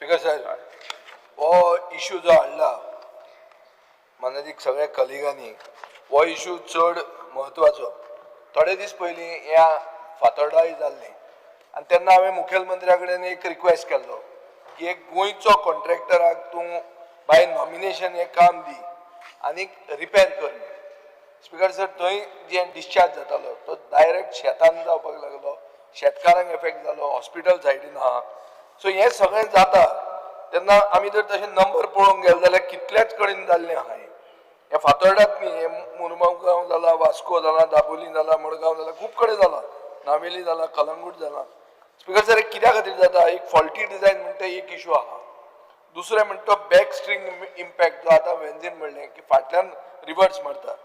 Speaker sir, हो issue जो हाडला मानादीक सगळ्या कलिगांनी, हो इशू चड म्हत्वाचो. थोडे दीस पयलीं ह्या फातोर्डाय जाल्लें आनी तेन्ना हांवें मुखेलमंत्र्या कडेन एक रिक्वेस्ट केल्लो की एक गोंयचो कॉन्ट्रॅक्टराक तूं बाय नॉमिनेशन हें काम दी आनी रिपेर कर. स्पिकर सर, थंय जे डिस्चार्ज जातालो तो डायरेक्ट शेतान जावपाक लागलो, शेतकारांक एफेक्ट जालो, हॉस्पिटल सायडीन आहा. सो हें सगळें जाता तेन्ना आमी जर तशें नंबर पळोवंक गेले जाल्यार कितल्याच कडेन जाल्लें आहा. हें हें फातोर्डात न्ही, हें मुरगांव जाला, वास्को जाला, दाबोली जाला, मडगांव जाला, खूब कडेन जाला, नावेली जाला, कलंगूट जाला. स्पिकर सर, हे कित्या खातीर जाता? एक फॉल्टी डिझायन म्हणटा एक इशू आहा. दुसरें म्हणटा तो बॅक स्ट्रीम इम्पॅक्ट, जो आतां वेन्झीन म्हणलें की फाटल्यान रिवर्स मारता,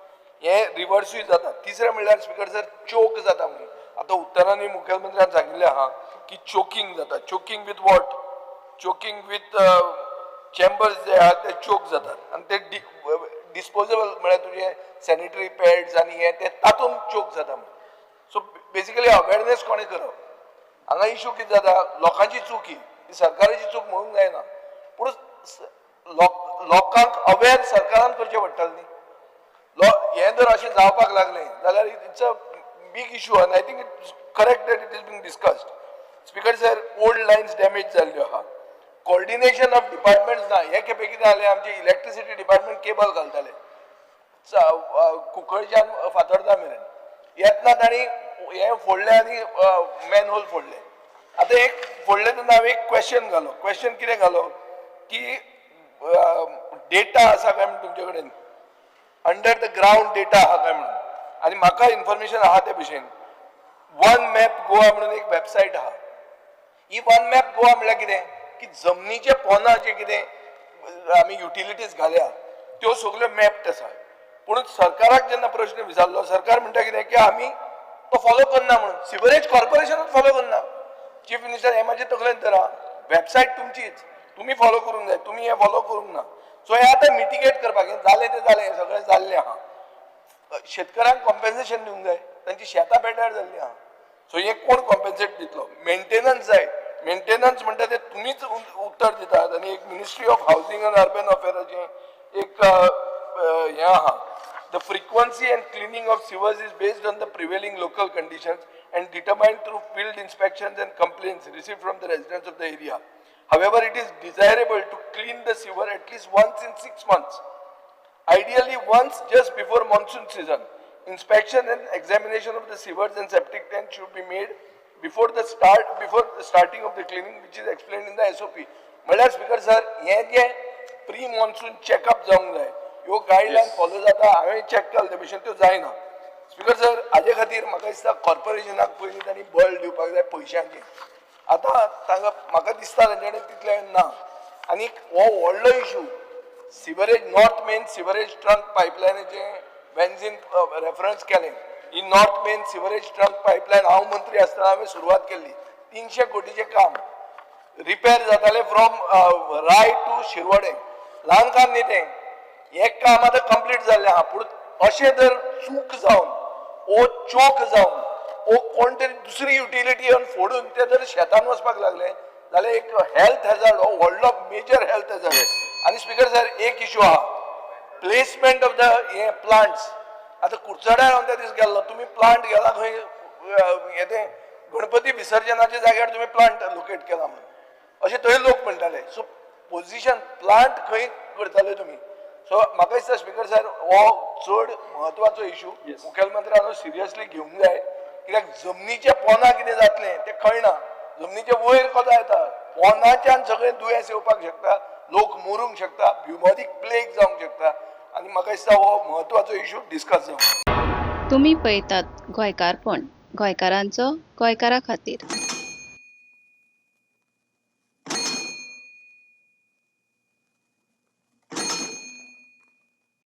हें रिवर्सूय जाता. तिसरें म्हणल्यार, स्पिकर सर, चोक जाता म्हणून आतां उत्तरांनी मुखेलमंत्र्यान सांगिल्लें आहा की चोकींग जाता. Choking with what? Choking with chambers जे आहा ते चोक जातात आनी ते डिस्पोजेबल, म्हळ्यार तुजे सॅनिटरी पॅड्स आनी हे ते तातूंत चोक जाता म्हणून. सो बेसिकली अवेरनेस कोणें करप? हांगा इशू कितें जाता, लोकांची चूक ही, ती सरकाराची चूक म्हणूंक जायना, पूण लोकांक अवेर सरकारान करचें पडटलें न्ही. हें जर अशें जावपाक लागलें जाल्यार it's a big issue आनी I think it's correct that it is being discussed. Speaker sir, old lines damage जाल्ल्यो आहा, कोऑर्डिनेशन ऑफ डिपार्टमेंट्स ना. हे खेपे कितें जालें, आमचे इलेक्ट्रिसिटी डिपार्टमेंट केबल घालताले कुंकळच्यान फातोर्डा मेरेन, येतना तांणी हें फोडलें आनी मॅन होल फोडलें. आतां एक फोडलें तेन्ना हांवें एक क्वेश्चन घालो. क्वेश्चन कितें घालो की डेटा आसा काय म्हण तुमचे कडेन, अंडर the ground data आहा काय म्हणून. आनी म्हाका इन्फॉर्मेशन आहा ते भशेन वन मॅप गोवा म्हणून एक वेबसायट आहा. ही वन मॅप गोवा म्हणल्यार कितें की जमनीचे पोंदा जे कितें आमी युटिलिटीज घाल्या त्यो सगल्यो मॅप्ड आसा. पूण सरकाराक जेन्ना प्रश्न विचारलो, सरकार म्हणटा कितें की आमी तो फॉलो करना म्हणून. सिवरेज कॉर्पोरेशनूच फॉलो करना. चीफ मिनिस्टर, हे म्हाजे तकलेन तर वेबसायट तुमचीच, तुमी फॉलो करूंक जाय. तुमी हें फॉलो करूंक ना. सो हें आतां मिटिगेट करपाक, हें जालें तें जालें, हें सगळें जाल्लें आहा. शेतकऱ्यांक कॉम्पेन्सेशन दिवंक जाय, तांची शेतां बेजार जाल्लीं आहा. सो हे कोण कॉम्पेन्सेट दितलो? मेंटेनन्स जाय. मेंटेनन्स म्हणटा ते तुमीच उत्तर दितात. आनी एक Ministry of Housing and Urban अफेअराचें एक हें आहा: "The frequency and cleaning of sewers is based on the prevailing local conditions and determined through field inspections and complaints received from the residents of the area. However, it is desirable to clean the sewer at least once in 6 months. Ideally, once just before monsoon season. Inspection and examination of the sewers and septic tanks should be made before the starting of the cleaning, which is explained in the SOP." म्हणल्यार speaker sir, हें जें pre monsoon checkup जावंक जाय, ह्यो guideline follow जाता? हांवें check केलें ते भशेन त्यो जायना. स्पीकर सर, हाजे खातीर म्हाका दिसता कॉर्पोरेशनाक पयलीं तांणी बळ दिवपाक जाय पयशांचें. आतां तांकां म्हाका दिसता तांचे कडेन तितलें ना. आनी हो व्हडलो issue, sewerage, north main sewerage trunk पायपलायनाचें वेन्झीन रेफरन्स केलें. ही north main sewerage trunk pipeline हांव मंत्री आसतना हांवें सुरवात केल्ली. 300 कोटीचें काम रिपेर जातालें फ्रॉम राय टू शिरवडे. ल्हान काम न्ही तें. हें काम आतां कंप्लीट जाल्लें आहा, पूण अशें जर चूक जावन ओ चोक जावन ओ कोण तरी दुसरी युटिलिटी येवन फोडून ते जर शेतान वचपाक लागले जाल्यार एक हेल्थ हॅझर्ड, हो व्हडलो मेजर हेल्थ हॅझर्ड. आनी स्पीकर सर, एक इशू आहा, प्लेसमेंट ऑफ the हे प्लांट्स. आतां कुडचड्यार हांव त्या दीस गेल्लो, तुमी प्लांट गेला खंय, हें तें गणपती विसर्जनाच्या जाग्यार तुमी प्लांट लोकेट केला म्हणून अशें थंय लोक म्हणटाले. सो पोझिशन प्लांट खंय करताले तुमी? सो म्हाका दिसता, स्पीकर सर, हो चड म्हत्वाचो इशू. मुखेलमंत्र्यान सिरियसली घेवंक जाय, कित्याक जमनीच्या पोंदा कितें जातलें तें कळना. जमनीच्या वयर कोता येता, पोंदाच्यान सगळें दुयेंस येवपाक शकता, लोक मरूंक शकता, ब्युबॉनीक प्लेग जावंक शकता. आनी म्हाका दिसता हो म्हत्वाचो इशू डिस्कस जावंक तुमी पळयतात गोंयकारपण, गोंयकारांचो गोंयकारा खातीर.